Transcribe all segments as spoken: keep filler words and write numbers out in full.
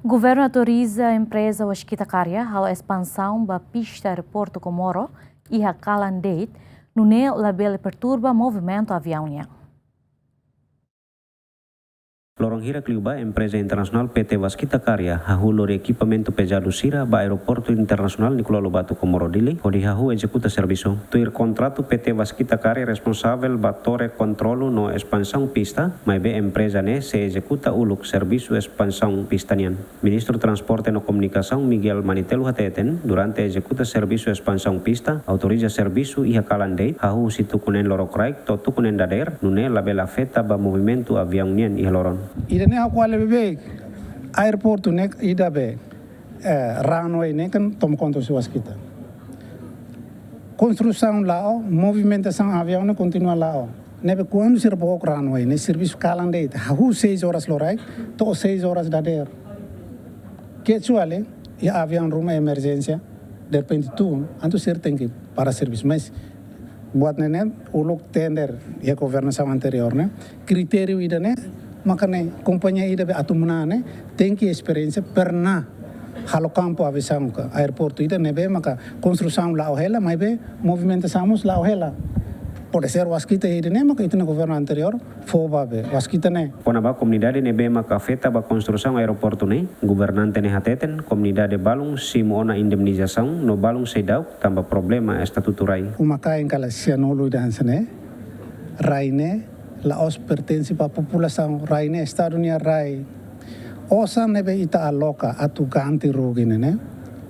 Governu autoriza empreza Waskita Karya halo espansaun ba pista aeroportu Comoro iha kalan de'it, nune'e labele perturba movimentu aviaun nian. Loron hirak liubá, empreza internasionál P T Waskita Karya hahú lori ekipamentu pezadu sira ba Aeroportu Internasionál Nicolau Lobato Comoro Dili, hodi hahú ezekuta servisu. Tuir kontratu, P T Waskita Karya responsavel ba tore, kontrolu no espansaun pista, maibé empreza ne'e sei ezekuta uluk servisu espansaun pista nian. Ministru Transporte no Komunikasaun Miguel Manitelu hateten, durante ezekuta servisu espansaun pista, autoriza servisu iha kalan de'it, hahú husi tuku neen lorokraik to'o tuku neen dadeer, nune'e labele afeta ba movimentu aviaun nian iha loron. Ida-ne'e ha'u ko'alia beibeik, aeroportu ne'e ida be, eh, runway ne'e kan toma konta husi Waskita. Konstrusaun la'o, movimentasaun aviaun ne'e kontinua la'o. Ne'ebé kuandu sira book runway ne'e servisu kalan de'it, hahú seis horas loraik to'o seis horas dadeer. Kecuali iha aviaun ruma emerjénsia, derrepente tun, entaun sira tenke para servisu. Mas buat ne'e ne'e uluk tender iha governasaun anteriór ne'e, kritériu ida-ne'e maka ne'e kompañia ida be atu manán ne'e tenke esperiénsia pernah halo kampu aviasaun ka aeroportu ida ne'ebé maka konstrusaun la'o hela, maibé movimentasaun mós la'o hela. Pode ser Waskita ida-ne'e maka ita-nia governu anteriór fó ba be Waskita ne'e. Kona-ba komunidade ne'ebé maka afeta ba konstrusaun aeroportu ne'e, governante ne'e hateten, komunidade balun simu ona indemnizasaun no balun seidauk tanba problema estatutu rai. Uma-kain kala sianulu ida hanesan ne'e, rai ne'e la'ós pertense ba populasaun, rai ne'e Estadu nia rai. Osan ne'ebé ita aloka atu ganti rugi ne'e ne'e,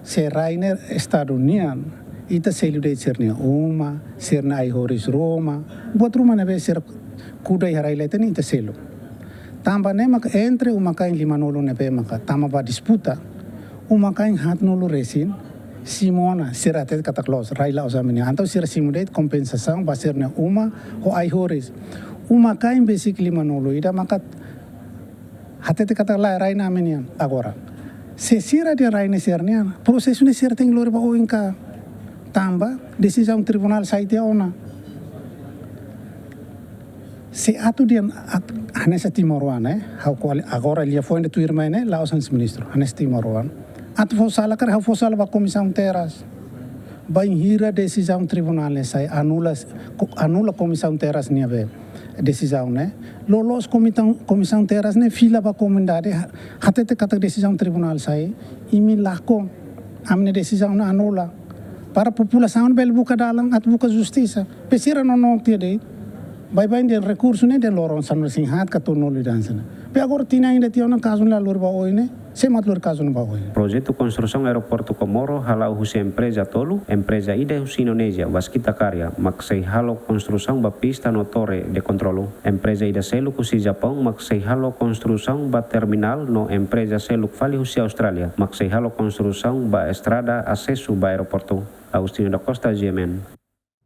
se rai ne'e Estadu nian, ita selu de'it sira-nia uma, sira-nia ai-horis ruma, buat ruma ne'ebé sira kuda iha rai leten ita selu. Tanba ne'e maka entre uma-kain limanulu ne'ebé maka tama ba disputa, uma-kain haatnulu resin simu ona, sira hatete katak loos, rai la'ós ami-nian. Entaun sira simu de'it kompensasaun ba sira-nia uma ho ai-horis. Uma-kain besik limanulu ida maka hatete katak lae, rai ne'e ami-nian. Agora, se sira dehan rai ne'e sira-nian, prosesu ne'e sira tenke lori ba oin ka. Tanba desizaun tribunál sai tiha ona. Se atu dehan atu, hanesan timoroan, eh, ha'u ko'alia agora liafuan ida tuirmai ne'e, la'ós hanesan ministru, hanesan timoroan. Atu fó sala karik ha'u fó sala ba Komisaun Terras. Bainhira desizaun tribunál ne'e sai anula, ko-, anula Komisaun Terras nia be desizaun ne'e. Loloos Komisaun, Komisaun Terras ne'e fila ba komunidade ha-, hatete katak desizaun tribunál sai, imi lakon, ami-nia desizaun ne'e anula. Para populasaun bele buka dalan atu buka justisa. Be sira nonook tiha de'it. Baibain dehan rekursu ne'e dehan loron sanulu-resin-haat ka tolunulu ida hanesan ne'e. Be agora tinan ida tiha ona kazu ne'e la lori ba oin ne'e, sé mak atu lori kazu ne'e ba oin? Projetu konstrusaun aeroportu Comoro hala'o husi empreza tolu, empreza ida husi Indonézia, Waskita Karya, mak sei halo konstrusaun ba pista no tore de kontrolu. Empreza ida seluk husi Japaun mak sei halo konstrusaun ba terminál no empreza seluk fali husi Austrália mak sei halo konstrusaun ba estrada asesu ba aeroportu. Agostinho da Costa, G M N.